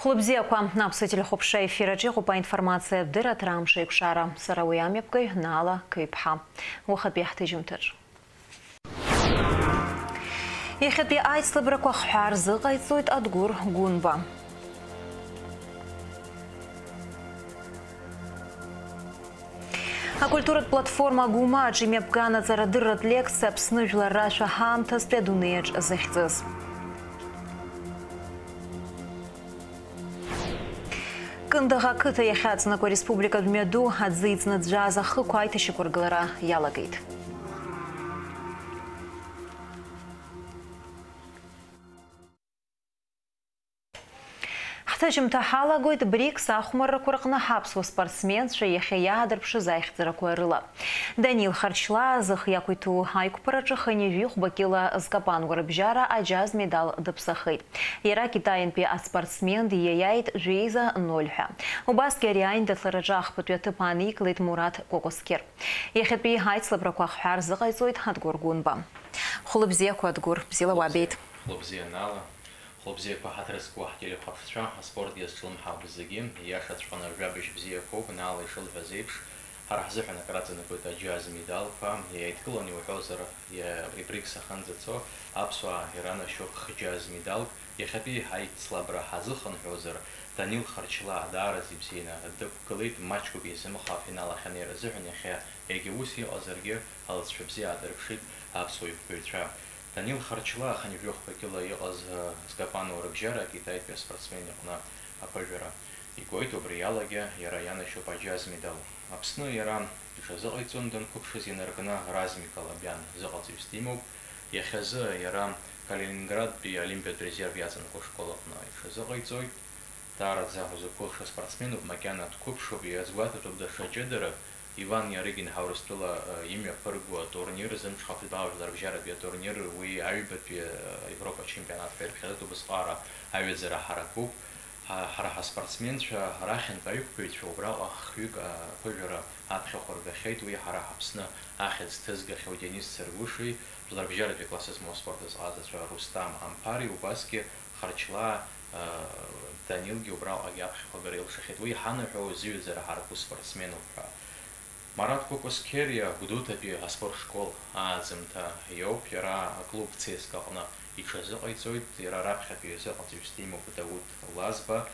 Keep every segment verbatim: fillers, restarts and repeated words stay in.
Хәлыбзиақәа, Аԥсуа телехәаԥшра ефир аҿы иҟоуп аинформациатә дырраҭара Амш еиқәшара. Сара уи амҩаԥгаҩ Наала Қыҩԥҳа. Уахатәи ҳҭыжьымҭаҿ. Иахьатәи аицлабрақәа хҳәаа рзыҟаиҵоит Адгәыр Гәынба. Акультуратә платформа Гәымаҿ имҩаԥган аҵарадырратә лекциа Аԥсны жәлар рашәа ҳаамҭазтәи адунеиаҿ захьӡыз. Кындыӷ ақыҭа иахьаҵанакуа республикатә мҩаду аӡы иҵнаӡәӡәааз ахықә аиҭашьақәыргылара иалагеит. Ҳҭыжьымҭа ҳалагоит БРИКС ахәмаррақәа рҟны ҳаԥсуа спортсменцәа иахьа иаадырԥшыз аихьӡарақәа рыла. Данил Харчлаа зых иақәиҭу аиқәԥараҿы хынҩажәи хәба кьыла зкапануа рыбжьара аџьаз медал дыԥсахеит. Иара Китаиантәи аспортсмен диаиааит жәеиза ноль ҳәа. Убасгьы ари аиндаҭлараҿы ахԥатәи аҭыԥ ааникылеит Мураҭ Кәакәасқьыр. Иахьатәи аицлабрақәа ахҳәаа рзыҟаиҵоит Адгәыр Гәынба. Хәлыбзиақәа, Адгәыр, бзиала уаабеит. Хәлыбзиа, Наала. Хәлыбзиақәа ҳаҭыр зқәу ҳтелехәаԥшцәа, аспорт иазҿлымҳау зегьы, ииашаҵәҟьаны жәабжь бзиақәоуп, Наала ишылҳәаз еиԥш, ҳара ҳзыҳәан акраҵанакуеит аџьаз медалқәа, иааидкыланы иуҳәозар, иа-, ибрикс ахьынӡацо аԥсуаа иранашьоуп хџьаз медалк, иахьатәи ҳаицлабра ҳазыхынҳәуазар, Данил Харчлаа даараӡа ибзианы дықәгылеит, маҷқәак изымхо афинал ахь анеира азыҳәан иахьа, егьа ус иҟазаргьы, алҵшәа бзиа аадырԥшит аԥсуа иқәԥаҩцәа. Данил Харчлаа хынҩажәи хәба кьыла иҟаз, э, зкапануа рыбжьара акитаитәи аспортсмен иҟны аԥыжәара игоит, убри алагьы иара ианашьоуп аџьаз медал. Аԥсны иара иҽазыҟаиҵон данқәыԥшыз инаркны Размик Алабиан зыҟаҵаҩыс димоуп. Иахьазы иара Калининградтәи Олимпиатә резерв иаҵанакуа ашкол аҟны иҽазыҟаиҵоит. Даараӡа узықәылша спортсменуп, макьана дқәыԥшуп, иазгәаҭатәуп даҽа ҷыдарак, Иван Иарыгин ҳа Урыстәыла, э, имҩаԥырго атурнир, зымҽхак жәлар рыбжьаратәи атурнир, уи аҩбатәи, э, Европа ачемпионат ҳәа ирхиаратәы убысҟаара аҩаӡара ҳаракуп. Ҳа-, ҳара ҳаспортсменцәа, арахьынтә аиқәԥаҩцәа убраҟа хҩык, э, аԥыжәара аԥхьахә ргахьеит, уи ҳара ҳаԥсны ахьӡ ҭызгахьоу Денис Царгәыши, жәларбжьаратәи класс змоу аспорт азҟазацәа Рустам Амԥари, убасгьы Харчлаа, э, Данилгьы убраҟагьы аԥхьахә агара илшахьеит. Уи иҳанаҳәо зыҩаӡара ҳараку спортсменуп ҳәа. Марат Кәакәасқьериа Гәдоуҭатәи аспорт школ ааӡамҭа иоуп, иара аклуб Цеск аҟны иҽазыҟаиҵоит, иара раԥхьатәи изыҟаҵаҩыс димоуп Дауҭ Лазба.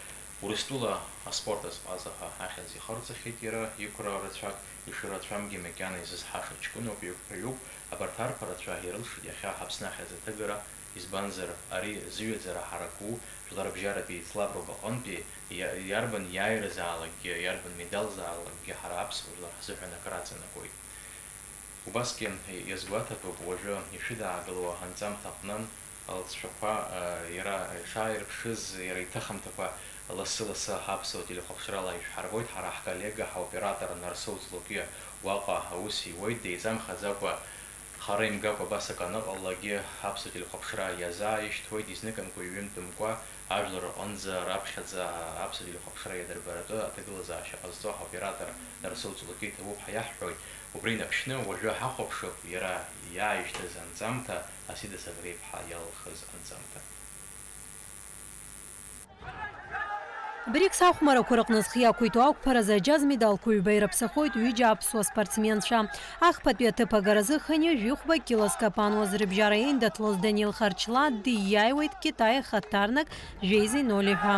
Урыстәыла аспорт азҟаза ҳәа ахьӡ ихырҵахьеит иара, иқәра рацәак, ишырацәамгьы макьана изызҳаша ҷкәыноуп, иқәԥаҩуп, абарҭ арԥарацәа ирылшеит иахьа Аԥсны ахьӡ аҭыгара, избанзар, ари зыҩаӡара ҳараку, жәларбжьаратәи еицлаброуп аҟынтәи, иа-, иарбан иааиразаалакгьы, иарбан медалзаалакгьы ҳара аԥсуа жәлар ҳзыҳәан акыр аҵанакуеит. Убасгьы иазгәаҭатәуп, уажәы ишәыдаагалоу анҵамҭа аҟны алҵшәақәа, а, иара ишааирԥшыз, иара иҭыхымҭақәа лассы-лассы ҳаԥсуа телехәаԥшрала ишәҳарбоит. Ҳара ҳколлега, ҳаоператор Нарсоу Ҵлоки уаҟа аус иуеит, деиҵамхаӡакәа, хара имгакәа абас акы аныҟалалакгьы, ҳаԥсуа телехәаԥшра иазааишьҭуеит, изныкымкәа иҩымтәымкәа ажәлар рҟынӡа раԥхьаӡа аԥсуа телехәаԥшра иадырбаратәы аҭагылазаашьа ҟазҵо ҳаоператор Нарсоу Ҵлоки иҭабуп ҳәа иаҳҳәоит. Убри инаԥшьны, уажәы ҳахәаԥшып иара иааишьҭыз анҵамҭа, Асида Сагреиԥҳа иалылхыз анҵамҭа. БРИКС ахәмарақәа рҟны зхы иақәиҭу ақәԥаразы аџьаз медалқәа ҩба ираԥсахоит ҩыџьа аԥсуа спортсменцәа. Ахԥатәи аҭыԥ агаразы хынҩажәи хәба кьыла зкапануаз рыбжьара еиндаҭлоз Данил Харчлаа диааиуеит Китаи ахаҭарнак, жәеиза ноль ҳәа.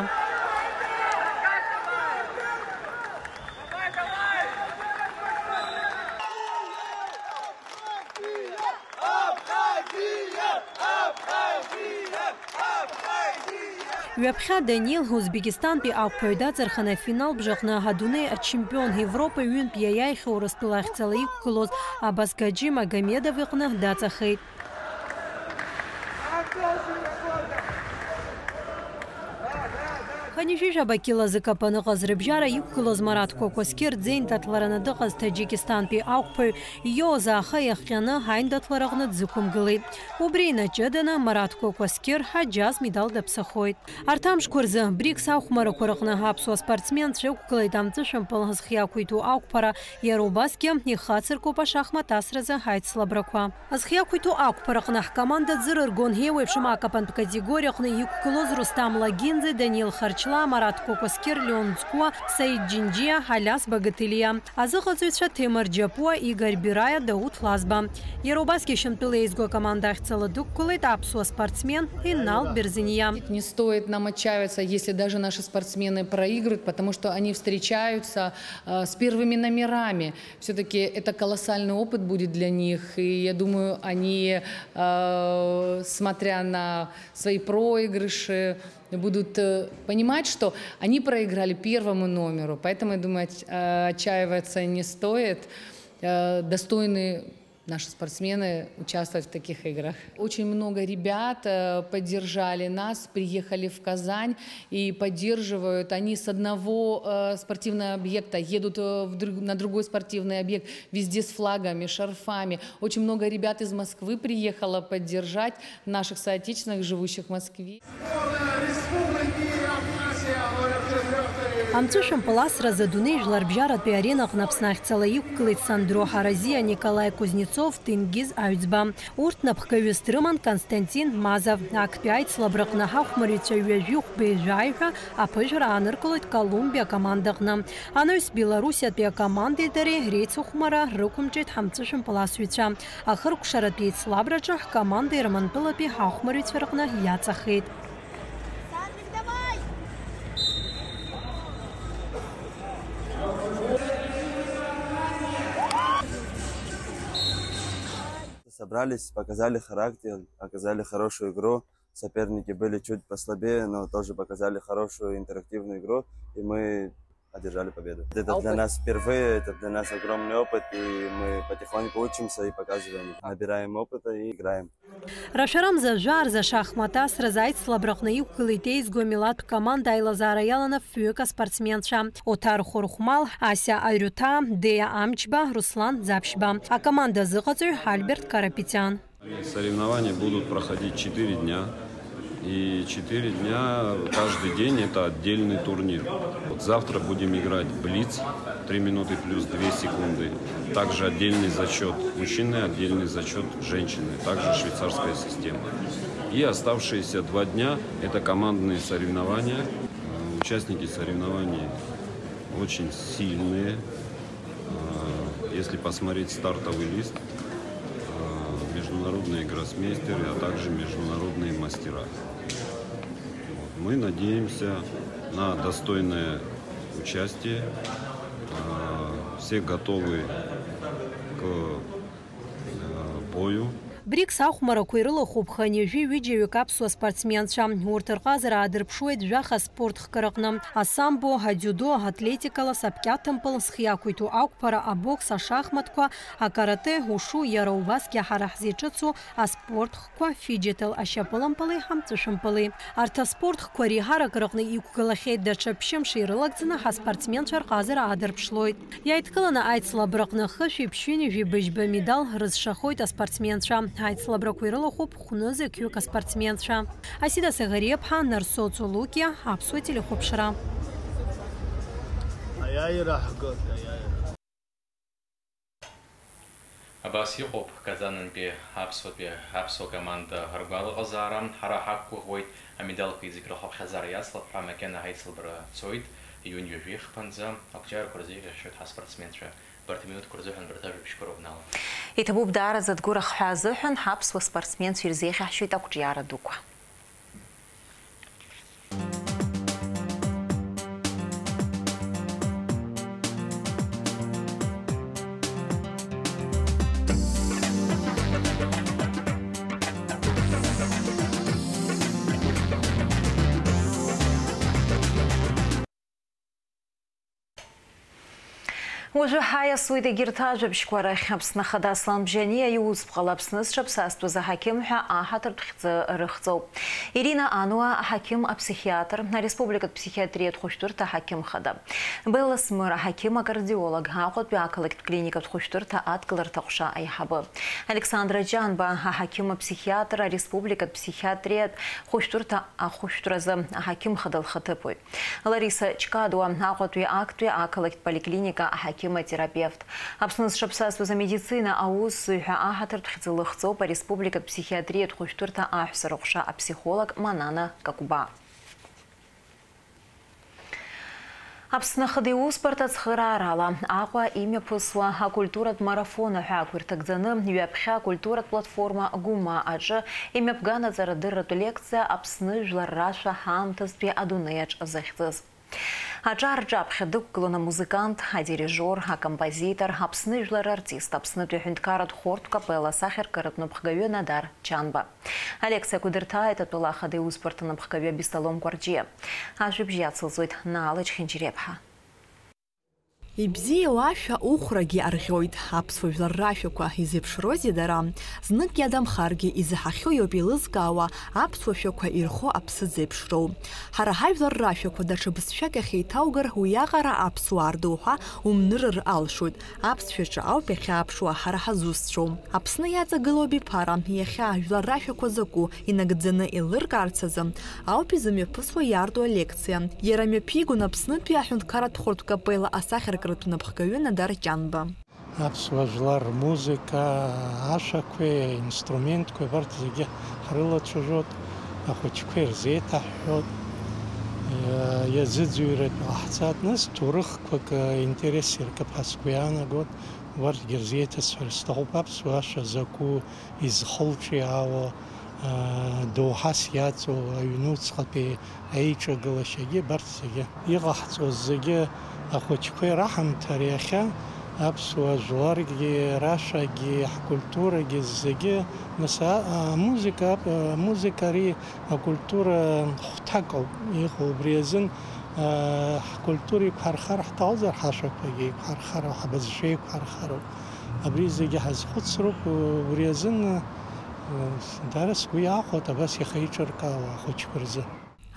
Ҩаԥхьа Данил Узбекистантәи ақәԥаҩ даҵарханы афинал бжаҟны адунеи ачемпион, Европа ҩынтә иаиааихьоу Урыстәыла ахьӡала иқәгылоз Абасгаџьи Магомедов иҟны даҵахеит. Хынҩажәи жәаба кьыла зыкапаны ыҟаз рыбжьара иқәгылоз Маратқәа Кәасқьыр дзеиндаҭлараны дыҟаз Таџьикистантәи ақәԥаҩ Иоза ахы иахҟьаны аиндаҭлараҟны дзықәымгылеит. Убри инаҷыданы Маратқәа Кәасқьыр аџьаз медал даԥсахоит. Арҭ амшқәа рзы БРИКС ахәмарақәа рҟны аԥсуа спортсменцәа ықәгылеит амҵәышәымпыл зхы иақәиҭу ақәԥара, иара убасгьы ихацыркуп ашахмат асразы аицлабрақәа. Зхы иақәиҭу ақәԥараҟны ҳкоманда ӡырыргон еиуеиԥшым акапантә категориаҟны иқәгылоз Рустам Лагинӡеи Данил Харч Ла, Марат Кәакәасқьыр, Леон Ӡкәуа, Саид Џьынџьиа, Алиас Багаҭелиа. Азыҟаҵаҩцәа Ҭемыр Џьапуа, Игорь Бираиа, Дауҭ Лазба. Иара убасгьы Шьамтәыла еизго акоманда ахьӡала дықәгылеит аԥсуа спортсмен Инал Берзениа. Не стоит нам отчаиваться, если даже наши спортсмены проигрывают, потому что они встречаются, э, с первыми номерами. Всё-таки это колоссальный опыт будет для них, и я думаю, они, э, смотря на свои проигрыши, будут, э, понимать, что они проиграли первому номеру. Поэтому, я думаю, отч-, э, отчаиваться не стоит. Э, достойны наши спортсмены участвовать в таких играх. Очень много ребят, э, поддержали нас, приехали в Казань и поддерживают. Они с одного, э, спортивного объекта едут, э, в друг-, на другой спортивный объект, везде с флагами, шарфами. Очень много ребят из Москвы приехало поддержать наших соотечественных, живущих в Москве. Амҵәышәымпыл асразы адунеи жәларбжьаратәи аренаҟны Аԥсны ахьӡала иқәгылеит Сандро Ҳаразиа, Николаи Кузнецов, Тенгиз Аҩӡба. Урҭ напхгаҩыс дрыман Константин Мазов. Актәи аицлабраҟны ҳахәмарҩцәа ҩажәи хәбеи жәаҩа ҳәа аԥыжәара ааныркылоит Колумбиа акомандаҟны. Анаҩс Белоруссиатәи акомандеи дареи реицыхәмара рықәымҿиеит ҳамҵәышәымпыласҩцәа. Ахыркәшаратә еицлабраҿы ҳкоманда Ермантәылатәи ҳахәмарҩцәа рҟны иаҵахеит. Собрались, показали характер, оказали хорошую игру. Соперники были чуть послабее, но тоже показали хорошую интерактивную игру, и мы одержали победу. Это для нас впервые, это для нас огромный опыт, и мы потихоньку учимся и показываем. Набираем опыта и играем. Рашәарамза жәаарза шахмат асразы аицлабраҟны иқәгылеит еизго милаҭтә команда аилазаара иаланы фҩык аспортсменцәа: Оҭар Хәырхәмал, Ася Аҩрҭаа, Деа Амчба, Руслан Ӡаԥшьба. Акоманда азыҟаҵаҩ Альберт Карапетиан. Соревнования будут проходить четыре дня. И четыре дня, каждый день это отдельный турнир. Вот завтра будем играть блиц, три минуты плюс две секунды. Также отдельный зачет мужчины, отдельный зачет женщины. Также швейцарская система. И оставшиеся два дня это командные соревнования. Э, участники соревнований очень сильные. Э, если посмотреть стартовый лист, э, международные гроссмейстеры, а также международные мастера. Вот. Мы надеемся на достойное участие. Э, все готовы к, э, бою. БРИКС ахәмарақәа ирылахәуп хынҩажәи ҩыџьаҩык аԥсуа спортсменцәа. Урҭ рҟазара аадырԥшуеит жәаха спорт хкы рҟны: асамбо, адиудо, атлетикала, сапкьаҭымпыл, зхы иақәиҭу ақәԥара, абокс, ашахматқәа, акарате, ушу, иара убасгьы ҳара ҳзеиҿыцу аспорт хкқәа, фиџьетал ашьапылампыли ҳамҵәышәымпыли. Арҭ аспорт хкқәа реиҳарак рҟны иқәгылахьеит, даҽа ԥшьымш ирылагӡаны ҳаспортсменцәа рҟазара аадырԥшлоит. Иааидкыланы аицлабраҟны хышәи ԥшьынҩажәи быжьба медал рызшахоит аспортсменцәа. Аицлабрақәа ирылахәуп хәнызқьҩык аспортсменцәа. Асида Саӷариаԥҳа, Нарсо Цолукиа, Аԥсуа телехәаԥшра. Аиааира ҳгоит, аиааира. Абас иҟоуп Казанынтәи аԥсуатәи аԥсуа команда ргәалаҟазаара. Ҳара ҳақәгәыӷуеит, амедалқәа зегь рыхыԥхьаӡара иацлап ҳәа, макьана ҳаицлабра цоит иуни ҩажәи хԥанӡа. Ақәҿиарақәа рзеиӷьасшьоит ҳаспортсменцәа. Убарҭ аминуҭқәа рзыҳәан убарҭ ажәабжьқәа роуп, Нала. Иҭабуп даараӡа, Адгәыр ахҳәаа азыҳәан ҳаԥсуа спортсменцәа ирзеиӷьаҳшьоит ақәҿиара дуқәа. Уажәы ҳаиасуеит егьырҭ ажәабжьқәа рахь. Аԥсны Ахада Аслан Бжьаниа иусԥҟала Аԥсны зҽаԥсазтәыз аҳақьым ҳәа аҳаҭыртә хьӡы рыхҵоуп. Ирина Ануа аҳақьым аԥсихиатр, ареспубликатә ԥсихиатриатә хәышәтәырҭа аҳақьым хада. Белла Смыр аҳақьым акардиолог, Аҟәатәи ақалақьтә клиникатә хәышәтәырҭа адкыларҭа ҟәша аиҳабы. Александра Ҷанба аҳақьым аԥсихиатр, ареспубликатә ԥсихиатриатә хәышәтәырҭа ахәышәтәразы аҳақьым хада лхаҭыԥуаҩ. Лариса Чкадуа, Аҟәатәи актәи ақалақьтә поликлиника аҳақьым-атерапевт. Аԥсны зҽаԥсазтәыз амедицина аусзуҩ ҳәа аҳаҭыртә хьӡы лыхҵоуп ареспубликатә ԥсихиатриатә хәышәтәырҭа аҳәса рыҟәша аԥсихолог Манана Какәба. Аԥсны ахада иусбарҭа ацхыраарала Аҟәа имҩаԥысуа акультуратә марафон аҳәаақәа ирҭагӡаны ҩаԥхьа акультуратә платформа Гәыма аҿы имҩаԥганаҵарадырратә лекциа Аԥсны жәлар рашәа ҳаамҭазтәи адунеиаҿ захьӡыз. Аҿар рҿаԥхьа дықәгылон амузыкант, адирижиор, акомпозитор, Аԥсны жәлар артист, Аԥснытәи аҳәынҭқарратә хортә капелла асахьаркыратә напхгаҩы Надар Чанба. Алекциақәа дырҭааит атәыла ахада иусбарҭа напхгаҩы Абессалом Кәарҷиа. Ажәабжь иацылҵоит Наала Чхинчириаԥҳа. Ибзиоу ашәа ухәрагьы арӷьоит, аԥсуа жәлар рашәақәа изеиԥшроузеи дара? Знык иадамхаргьы изаҳахьоу иоуп еилызкаауа аԥсуа шәақәа ирху аԥсыӡ зеиԥшроу. Ҳара ҳажәлар рашәақәа даҽа бызшәак ахьеиҭаугар, уиаҟара аԥсуаа рдоуҳа умнырыр алшоит. Аԥсшәаҿы ауп иахьааԥшуа ҳара ҳазусҭцәоу. Аԥсны иаҵагылоу абиԥара, иахьа ажәлар рашәақәа закәу инагӡаны еилыркаарц азы ауп изымҩаԥысуа иаарту алекциа. Иара мҩаԥигон Аԥснытәи аҳәынҭқарратә хортә капелла асахьаркыратә напхгаҩы Надар Ҷанба. Аԥсуа жәлар рмузыка, ашәақәеи аинструментқәеи абарҭ зегьы ҳрылацәажәоит, ахәыҷқәа ирзеиҭаҳҳәоит, иа-, иазыӡырҩратә иҟаҳҵап, нас ҭоурыхқәак, э, интерес иркып ҳәа сгәы иаанагоит, убарҭгьы рзеиҭасҳәар сҭахуп, аԥсуа ашәа закәу, изхылҿиаауа, э, доуҳас иаҵоу, аҩнуҵҟатәи аиҿагылашьагьы, абарҭ зегьы. Иҟаҳҵоз зегьы ахәыҷқәа ираҳамҭар иахьа аԥсуа жәларгьы, рашәагьы, ҳкультурагьы зегьы, нас, а, амузыка, а, амузыка ари акультура хәҭак ауп иҟоу. Убри азын, а, ҳкультура иқәҳархар ҳҭахозар, ҳашәақәагьы еиқәҳархароуп, ҳбызшәа еиқәҳархароуп. Абри зегьы ҳазхәыцроуп, убри азын, а, дара сгәы иаахәоит абас иахеиҿыркаауа ахәыҷқәа рзы.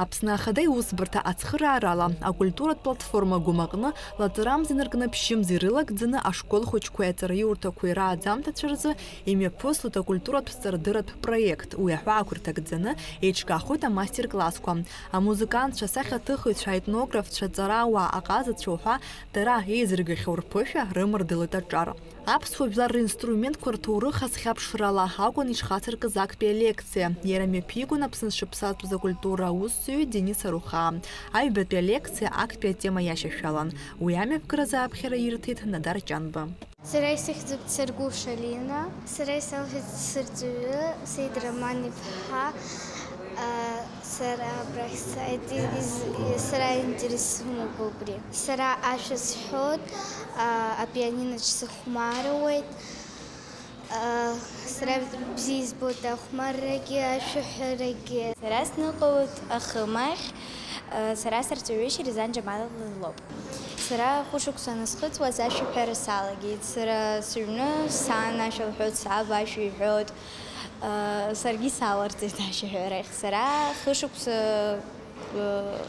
Аԥсны Ахада Иусбарҭа ацхыраарала, акультуратә платформа Гәымаҟны лаҵарамзи инаркны ԥшьымзи рылагӡаны ашкол хәыҷқәеи аҵараиурҭақәеи рааӡамҭацәа рзы имҩаԥыслоит акультуратә ҵарадырратә проект. Уи аҳәаақәа рҭагӡаны еиҿкаахоит амастер-классқәа. Амузыкантцәа, асахьаҭыхыҩцәа, аетнографцәа, аҵарауаа, аҟазацәа уҳәа дара еизыргахьоу рԥышәа рымардылоит аҿар. Аԥсуа жәлар ринструментқәа рҭоурых азхьаԥшрала акәын ишхацыркыз актәи алекциа. Иара мҩаԥигон Аԥсны зҽаԥсазтәыз акультура аусзуҩы Денис Арухаа. Аҩбатәи алекциа актәи атема иашьашәалан. Уи амҩаԥгаразы аԥхьара ирҭеит Надар Ҷанба. Сара исыхьӡуп Царгәыш Алина. Сара исалҳәеит сырҵаҩы Саид Роман иԥҳа. А, сара абрахь сааит, из-, сара интерес сымоуп убри. Сара ашәа сҳәоит, а, апианиноҿ сыхәмаруеит. А, сара бзиа избоит ахәмаррагьы, ашәаҳәарагьы. Сара сныҟәоит ахымахь, а, сара сырҵаҩы Шьеризан Џьамал-оуп. Сара хәышықәса анысхыҵуаз ашәаҳәара салагеит. Сара сыҩны сан ашәа лҳәоит, саб ашәа иҳәоит. Саргьы саларҵеит ашәаҳәарахь. Сара хышықәса,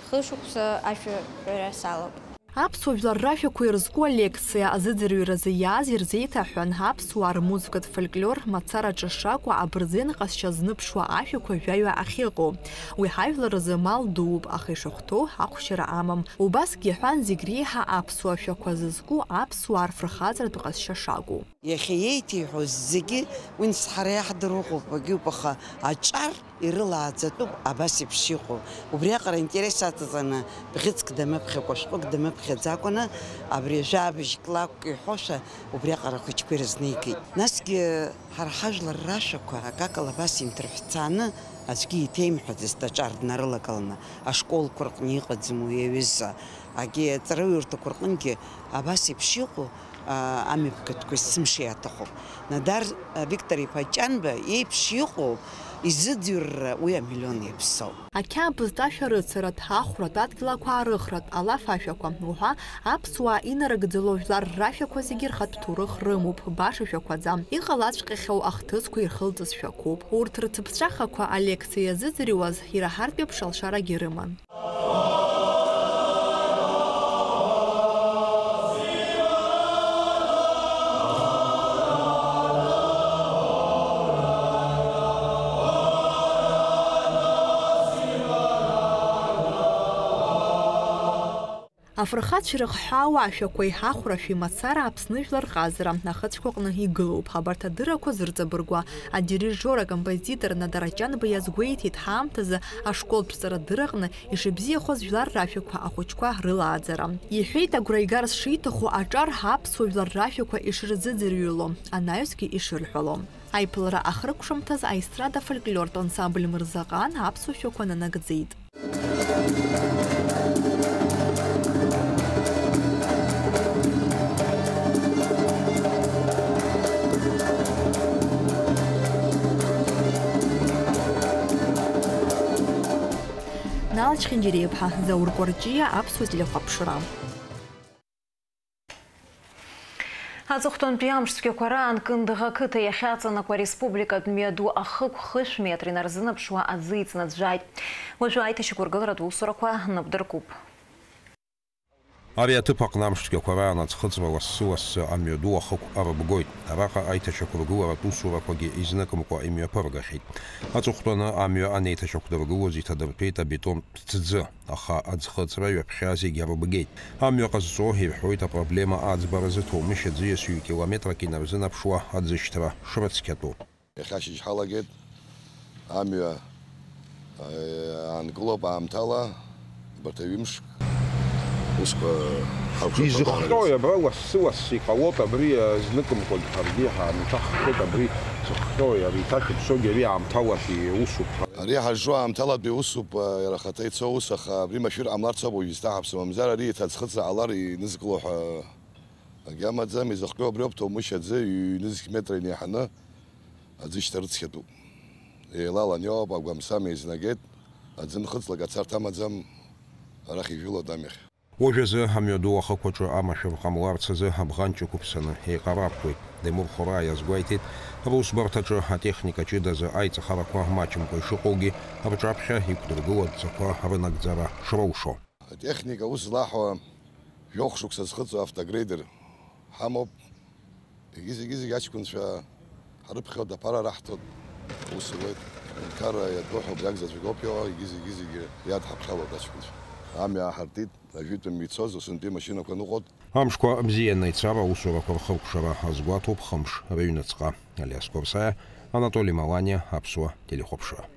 хышықәса ашәаҳәара салоуп. Аԥсуа жәлар рашәақәа ирызку алекциа азыӡырҩразы иааз ирзеиҭаҳәан, аԥсуаа рмузыкатә фольклор мацара ҿаша акәу, абырзен ҟазшьа зныԥшуа ашәақәа жәаҩа ахьыҟоу. Уи ҳажәлар рзы мал дууп, аха ишахәҭоу ахәшьара амам. Убасгьы иҳәан, зегь реиҳа аԥсуа шәақәа зызку аԥсуаа рфырхаҵаратә ҟазшьа шакәу. Иахьа еиҭеиҳәоз зегьы уи нас ҳара иаҳдыруа ҟоупагьуп, аха аҿар ирылааӡатәуп абас еиԥш иҟоу. Убриаҟара аинтерес аҵаҵаны, бӷьыцк дамыԥхьакәа, шәҟәык дамыԥхьаӡакәаны, абри жәабжь клакәк иҳәошәа, убриаҟара ахәыҷқәа ирызнеигеит. Насгьы ҳара ҳажәлар рашәақәа акакала абас инҭырҳәцааны аӡәгьы иҭеимҳәаӡацт аҿар днарылагыланы, ашколқәа рҟны иҟаӡам уи аҩыза. Агьи аҵараиурҭақәа рҟынгьы абас еиԥш иҟоу, аа, амҩаԥгатәқәа есымша иаҭахуп. Надар, а, Виктор-иԥа Ҷанба иеиԥш иҟоу изыӡырҩра уи амиллион иаԥсоуп. Ақьабзтә ашәарыцаратә, ахәратә, адгьылақәа аарыхратә, алаф ашәақәа уҳәа аԥсуаа инарыгӡало жәлар рашәақәа зегьы рхатә ҭоурых рымоуп, баша шәақәаӡам. Иҟалаҵәҟьахьоу ахҭысқәа ирхылҵыз шәақәоуп. Урҭ рҭыԥҵәахақәа алекциа иазыӡырҩуаз ираҳартә еиԥш алшарагьы рыман. Афырхацәа ирыхҳәаауа ашәақәеи ахәрашәеи мацара Аԥсны жәлар рҟазара ахыцәқәа аҟны игылоуп. Абарҭ адыррақәа зырҵабыргуа адирижиор, акомпозитор Надар Аҷанба иазгәеиҭеит ҳаамҭазы ашколтә ҵарадырраҟны ишыбзиахоз жәлар рашәақәа ахәыҷқәа рылааӡара. Иҳәеит, агәра игарц шиҭаху аҿар аԥсуа жәлар рашәақәа ишырзыӡырҩло, анаҩсгьы ишырҳәало. Аиԥылара ахыркәшамҭаз аестрада фольклортә ансамбль Мырзаҟан аԥсуа шәақәа нанагӡеит. Нал Чхиндириа-иԥҳа, Заур Кәарҷиа, Аԥсуа телехәаԥшра. Аҵыхәтәантәи амш цәгьақәа раан Кындыӷ ақыҭа иахьаҵанакуа ареспубликатә мҩаду ахықә хышә метр инарзынаԥшуа аӡы иҵнаӡәӡәааит. Уажәы аиҭашьақәыргыларатә усурақәа напдыркуп. Ари аҭыԥ аҟны амш цәгьақәа раан аӡхыҵра лассы-лассы амҩаду ахықә арыбгоит. Араҟа аиҭашьақәыргыларатә усурақәагьы изныкымкәа имҩаԥыргахьеит. Аҵыхәтәаны амҩа анеиҭашьақәдыргылоз иҭадыртәеит абетонтә ҭӡы. Аха аӡхыҵра ҩаԥхьа зегьы арыбгеит. Амҩа ҟазҵо ирҳәоит апроблема аӡбара зыҭомышь аӡиас ҩ-километрак инарзынаԥшуа аӡышьҭра шрыцқьатәу. Иахьа ашьыжь ҳалагеит, амҩа, э, аанкылоуп аамҭала, абарҭ аҩымшк усқәа ҳаркәшап. Изыхҟьои абра лассы-лассы иҟалоит, абри, э, зныкымкәагь ҳаргьы ҳаамҭаххьеит, абри зыхҟьои, ари иҭашәыԥсогьы ари аамҭалатәи усуп ҳәа. Ари ҳазҿу аамҭалатәи усуп, иара ахаҭа ицо ус, аха абри машәыр ҟамларц ауп уажәы изҭаҳаԥсо, мамзар ари еиҭа аӡхыҵра ҟалар инызкыло ҳәа акгьы амаӡам, изыхҟьо абриоуп, ҭоумышь аӡы ҩ-нызқь метра инеиҳаны аӡышьҭа рыцқьатәуп. Еилалан иоуп, агәамсам еизнагеит, аӡы нхыҵлак ацарҭа амаӡам, арахь ижәылоит амҩахь. Уажәазы амҩаду ахықәаҿы амашәыр ҟамларц азы абӷанҷ ықәыԥсаны еиҟарабгоит. Демур Хора иазгәеиҭеит, русбарҭаҿы атехника ҷыдазы аиҵахарақәа маҷымкәа ишыҟоугьы, рҿаԥхьа иқәдыргыло адҵақәа рынагӡара шроушо. Атехника аус злаҳауа жәохә шықәса зхыҵуа автогрейдер ҳамоуп. Егьи-зегьы-зегьы аҷкәынцәа ҳрыԥхьоит, аԥара раҳҭоит, ус руеит. Аҳәынҭқарра иатәу ҳәа убриак заҵәык ауп иҟоу, егьи-зегьы-зегьы иадҳаԥхьалоит аҷкәынцәа. Амҩа ааҳартит, ажәытәан ицоз усынтәи машьынақәа ныҟәоит. Амшқәа бзианы ицар аусурақәа рхыркәшара азгәаҭоуп хымш рыҩныҵҟа. Алиас Қәарсаиа, Анатоли Маланиа, Аԥсуа телехәаԥшра.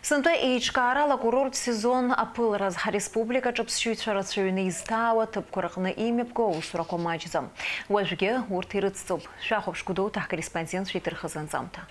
Сынтәа еиҿкаарала акурорттә сезон аԥылараз ҳареспубликаҿы аԥсшьаҩцәа рацәаҩны изҭаауа аҭыԥқәа рҟны имҩаԥго аусурақәа маҷӡам. Уажәгьы урҭ ирыцҵоуп. Шәахәаԥш Гәдоуҭа ҳкорреспондентцәа иҭырхыз анҵамҭа.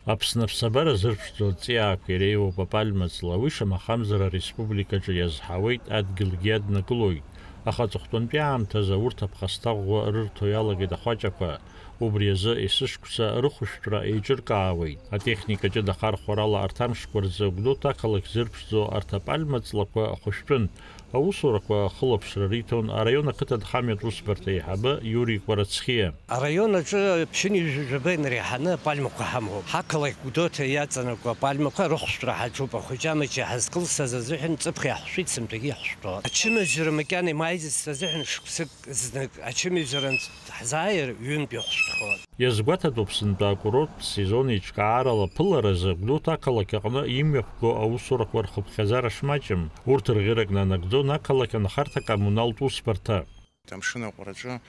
Аԥсны аԥсабара зырԥшӡо аҵиаақәа иреиуоуп апальма ҵла, уи шамахамзар ареспубликаҿы иазҳауеит, адгьылгьы иаднакылоит. Аха аҵыхәтәантәи аамҭазы урҭ аԥхасҭа ӷәӷәа рырҭо иалагеит ахәаҷақәа. Убри азы есышықәса рыхәышәтәра еиҿыркаауеит. Атехника ҷыда ахархәарала арҭ амшқәа рзы Гәдоуҭа ақалақь зырԥшӡо арҭ апальма ҵлақәа хәышәтәын. Аусурақәа ахылаԥшра риҭон араион ақыҭанхамҩатә усбарҭа аиҳабы Иури Кәарацхиа. Араион аҿы ԥшьынҩажәа жәаба инареиҳаны апальмақәа ҳамоуп. Ҳақалақь Гәдоуҭа иаҵанакуа апальмақәа рыхәшәтәра ҳаҿуп. Ахәыҷы-амаҷы ҳазкылсыз азыҳәан ҵыԥх иаҳшәит, сынтәагьы иҳшәтәуан. Ачымазара макьана имааиӡацт азыҳәан шықәсык знык, ачымазаранӡа ҳзааир, ҩынтә иахәшәтәхоит. Иазгәаҭатәуп сынтәа акурорттә сезон еиҿкаарала аԥыларазы Гәдоуҭа ақалақь аҟны имҩаԥго аусурақәа рхыԥхьаӡара шмаҷым. Урҭ рӷьырак нанагӡон ақалақь анхарҭа-коммуналтә усбарҭа. Амшын аҟәараҿы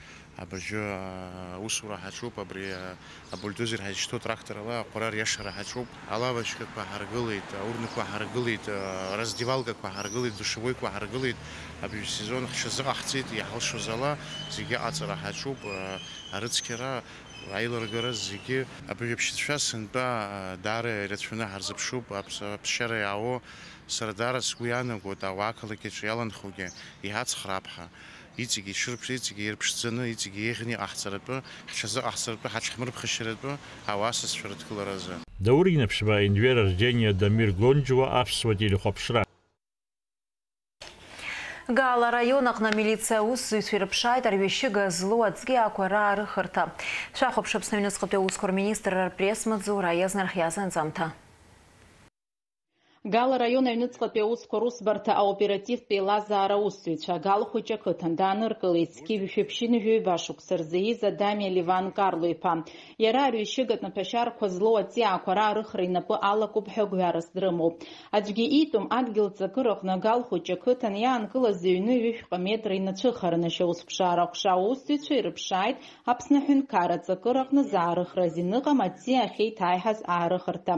абыржәы, а, усура ҳаҿуп, абри, а, абульдозер ҳазышьҭоу тракторала аҟәара ариашара ҳаҿуп. Алавочкақәа ҳаргылеит, аурнқәа ҳаргылеит, а, раздевалкақәа ҳаргылеит, душевойқәа ҳаргылеит. Абыржәы сезон ҳҽазыҟаҳҵеит, иҳалшоз ала зегьы аҟаҵара ҳаҿуп, а, арыцқьара, аилыргара зегьы. Абыржәы аԥшьацәа сынтәа, а, даара ирацәаны ҳарзыԥшуп, аԥс-, аԥсшьара иаауа. Сара даара сгәы иаанагоит ауаа ақалақь аҿы иаланхогьы, иҳацхраап ҳәа. Иҵегьы ишырԥш-, иҵегьы ирԥшӡаны, иҵегьы еиӷьны иҟаҳҵаратәы, ҳҽазыҟаҳҵаратәы, ҳаҽҳмырԥхашьаратәы ауаа сасцәа рыдкыларазы. Даур Инапшьба, Енвер Арсдениа, Дамир Гонџьуа, Аԥсуа телехәаԥшра. Гала араион аҟны амилициа аусзуҩцәа ирыԥшааит арҩашьыга злоу аҵиаақәа раарыхырҭа. Шәахәаԥш Аԥсны аҩныҵҟатәи аусқәа рминистрра рпресс-маҵзура иазнархиаз анҵамҭа. Гал араион аҩныҵҟатәи аусқәа русбарҭа аоперативтә еилазаара аусзуҩцәа Гал хәыҷы ақыҭан дааныркылеит зқьи жәшәи ԥшьынҩажәи ҩба шықәса рзы ииз Адамиа Леван Карло-иԥа. Иара арҩашьыгатә маҭәашьарқәа злоу аҵиаақәа раарыхра инапы алакуп ҳәа гәҩарас дрымоуп. Аӡәгьы иитәым адгьыл ҵакыраҟны Гал хәыҷы ақыҭан иаанкылаз иҩны ҩышәҟа метра инацәыхараны ашьаусԥшаара аҟәша аусзуҩцәа ирыԥшааит Аԥсны аҳәынҭқарра аҵакыраҟны заарыхра азин ыҟам аҵиаа ахьеиҭааиҳаз аарыхырҭа.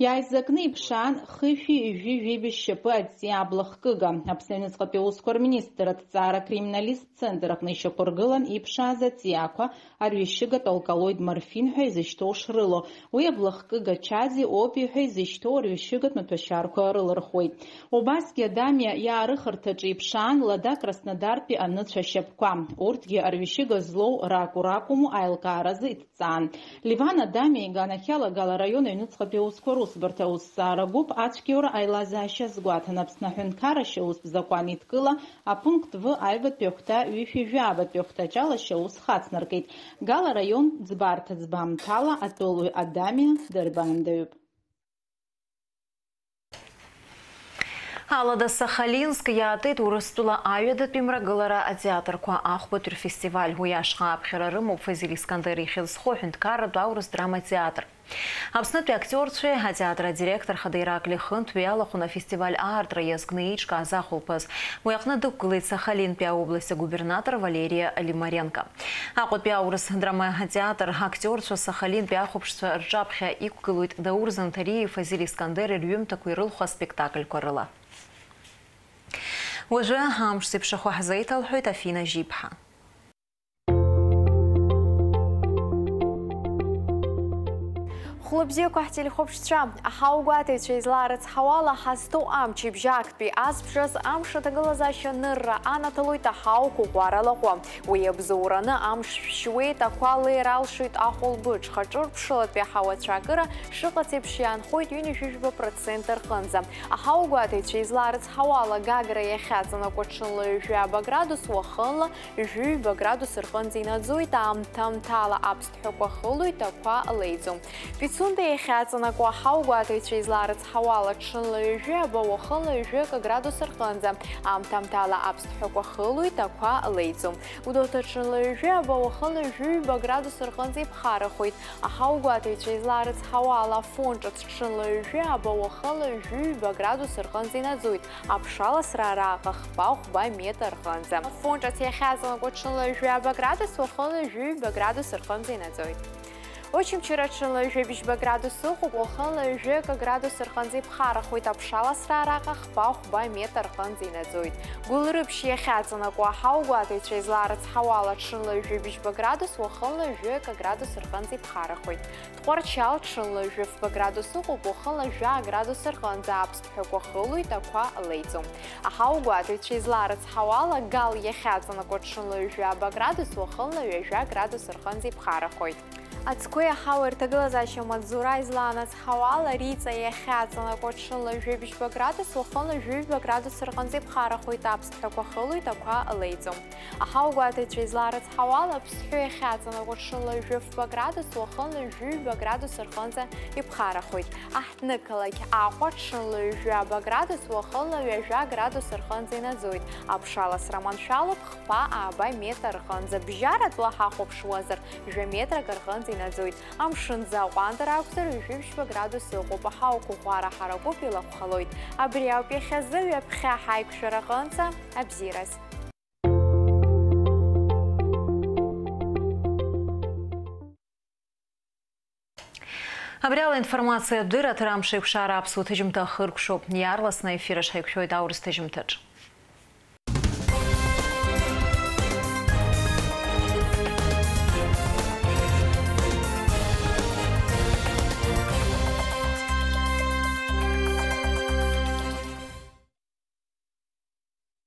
Иааизакны иԥшаан хышәи ҩажәи жәибжь шьапы аҵиаа аблахкыга. Аԥсны аҩныҵҟатәи аусқәа рминистр аҭҵаара акриминалисттә центр аҟны ишьақәыргылан иԥшааз аҵиаақәа арҩашьыгатә алкалоид морфин ҳәа изышьҭоу шрылоу, уи аблахкыга чази опи ҳәа изышьҭоу арҩашьыгатә маҭәашьарқәа рылырхуеит. Убасгьы Адамиа иаарыхырҭаҿы иԥшаан лада Краснодартәи аныцәа ашьапқәа. Урҭгьы арҩашьыга злоу ракәу ракәыму аилкааразы иҭҵаан. Леван Адамиа иганахьала Гал араион аҩныҵҟатәи аусқәа русбарҭа аусҭҵаара гәыԥ ацәгьоура аилазаашьа азгәаҭан Аԥсны аҳәынҭқарра ашьаустә закәан еидкыла апункт В аҩбатәи ахәҭа ҩышәи жәабатәи ахәҭаҷ ала ашьаус хацнаркит. Гал араион ӡбарҭа ӡбамҭала атәылаҩ Адамиа дырбаандаҩуп. Алада Сахалинск иаатит Урыстәыла аҩадатәи мрагылара атеатрқәа ахәбатәи рфестиваль. Уи ашҟа аԥхьара рымоуп Фазиль Искандер ихьӡ зху аҳәынҭқарратә аурыс драма театр. Аԥснытәи актиорцәеи атеатр адиректор хада Ираклиа Хынтә иалахәын афестиваль аартра иазкны еиҿкааз ахәылԥаз. Уи аҟны дықәгылеит Сахалинтәи аобласть агубернатор Валерия Лимаренко. Аҟәатәи аурыс драма атеатр актиорцәа Сахалинтәи ахәаԥшцәа рҿаԥхьа иқәгылоит Даур Занҭариеи Фазиль Искандери рҩымҭақәа ирылху аспектакльқәа рыла. Уажәы амш зеиԥшрахо ҳзеиҭалҳәоит Афина Жьиԥҳа. Хәлыбзиақәа ҳтелехәаԥшцәа, аҳауагәаҭаҩцәа излаарыцҳауала, ҳазҭоу амч ибжьы актәи азбжаз амш аҭагылазаашьа анырра анаҭалоит аҳауқәа ӷәӷәара лаҟәы. Уи абзоураны амш шәшьуеит, ақәа леира алшоит ахәылбыҽха, ҿырԥшылатәи аҳауа ацәаакыра шыҟац еиԥш иаанхоит ҩынҩажәижәба процент рҟынӡа. Аҳауагәаҭаҩцәа излаарыцҳауала, Гагра иахьаҵанакуа ҽынла ҩажәи ааба градус, уахынла ҩажәи ҩба градус рҟынӡа инаӡоит, аамҭа-аамҭала аԥсҭҳәақәа хылоит, ақәа леиӡом. Пицунда иахьаҵанакуа аҳауагәаҭаҩцәа излаарыцҳауала, ҽынла ҩажәи ааба, уахынла ҩажәи акы градус рҟынӡа, аамҭа-аамҭала аԥсҭҳәақәа хылоит, ақәа леиӡом. Гәдоуҭа ҽынла ҩажәи ааба, уахынла ҩажәи ҩба градус рҟынӡа иԥхарахоит. Аҳауагәаҭаҩцәа излаарыцҳауала, Афон ҿыц ҽынла ҩажәи ааба, уахынла ҩажәи ҩба градус рҟынӡа инаӡоит. Аԥшаласра араҟа хԥа-хәба метр рҟынӡа. Афон ҿыц иахьаҵанакуа ҽынла ҩажәи ааба градус, уахынла ҩажәи ҩба градус рҟынӡа инаӡоит. Очамчыра ҽынла ҩажәи бжьба градус ыҟоуп, уахынла ҩажәи акы градус рҟынӡа иԥхарахоит, аԥшаласра араҟа хԥа-хәба метр рҟынӡа инаӡоит. Гәылрыԥшь иахьаҵанакуа аҳауагәаҭаҩцәа излаарыцҳауала, ҽынла ҩажәи бжьба градус, уахынла ҩажәи акы градус рҟынӡа иԥхарахоит. Тҟәарчал ҽынла ҩажәи фба градус ыҟоуп, уахынла жәаа градус рҟынӡа аԥсҭҳәақәа хылоит, ақәа леиӡом. Аҳауагәаҭаҩцәа излаарыцҳауала, Гал иахьаҵанакуа ҽынла ҩажәи ааба градус, уахынла ҩажәа градус рҟынӡа иԥхарахоит. Аӡқәеи аҳауеи рҭагылазаашьа амаҵзура излаанацҳауала, Риҵа иахьаҵанакуа ҽынла ҩажәи бжьба градус, уахынла ҩажәи ҩба градус рҟынӡа иԥхарахоит, аԥсҭҳәақәа хылоит, ақәа леиӡом. Аҳауагәаҭаҩцәа излаарыцҳауала, Ԥсҳәы иахьаҵанакуа ҽынла ҩажәи фба градус, уахынла ҩажәи ҩба градус рҟынӡа иԥхарахоит. Аҳҭнықалақь Аҟәа ҽынла ҩажәи ааба градус, уахынла ҩажәа градус рҟынӡа инаӡоит. Аԥшаласра маншәалоуп хԥа-ааба метр рҟынӡа. Бжьаратәла ҳахәаԥшуазар, жәа метрак рҟынӡа инаӡоит. Амшын ӡы аҟәандара акәзар, ҩажәи бжьба градус ыҟоуп. Аҳауақәа ӷәӷәара ҳаракуп, илахәхалоит. Абри ауп иахьазы, ҩаԥхьа ҳаиқәшәара аҟынӡа. Абзиараз. Абри ала информациатә дырраҭара Амшеикәшара аԥсуа ҭыжьымҭа ахыркәшоуп. Иаарласны аефир аҿы ҳаиқәшәоит аурыс ҭыжьымҭаҿ.